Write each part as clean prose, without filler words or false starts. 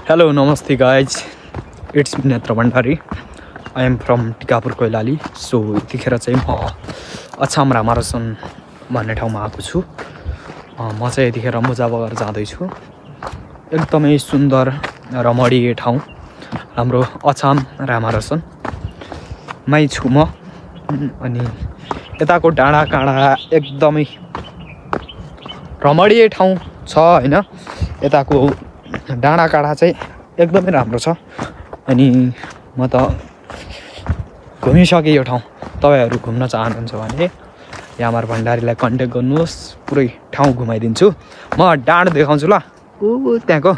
Hello, Namaste guys. It's me Netra Bhandari. I am from Tikapur Koilali. So यतिखेर चाहिँ म अछाम रामारसन भन्ने ठाउँमा आएको छु। म चाहिँ यतिखेर मुजाबगर जाँदै छु। एकदमै सुन्दर रमणीय ठाउँ हाम्रो अछाम रामारसन मै छु म। अनि यताको डाँडा काँडा एकदमै रमणीय ठाउँ छ हैन। यताको डाँडा काँडा चाहिँ एकदमै राम्रो छ। अनि म त घुमिसके यो ठाउँ। तपाईहरु घुम्न चाहनुहुन्छ भने यामार भण्डारीलाई कन्ट्याक्ट गर्नुहोस्, पुरै ठाउँ घुमाइदिन्छु। म डाँड देखाउँछु ल। ऊ त्यहाँको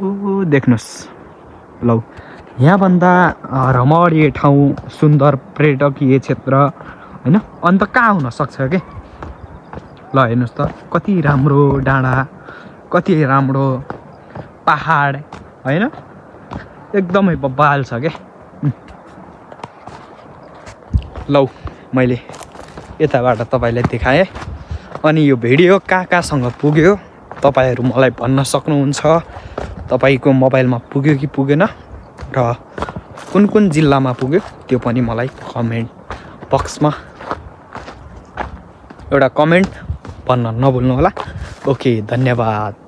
ऊ देख्नुस्। लौ यहाँ भन्दा रमणीय ठाउँ, सुन्दर पर्यटकीय क्षेत्र हैन अन्त कहाँ हुन सक्छ के। ल हेर्नुस् त कति राम्रो डाँडा, कति राम्रो पहाड हैन, एकदमै बब्बाल छ के। लौ मैले यताबाट तपाईलाई देखाएँ। अनि यो भिडियो कहाँसँग पुग्यो तपाईहरु मलाई भन्न सक्नुहुन्छ। तपाईको मोबाइलमा पुग्यो कि पुगेन र कुन कुन जिल्लामा पुग्यो त्यो पनि मलाई कमेन्ट बक्समा एउटा कमेन्ट भन्न नभुल्नु होला। ओके, धन्यवाद।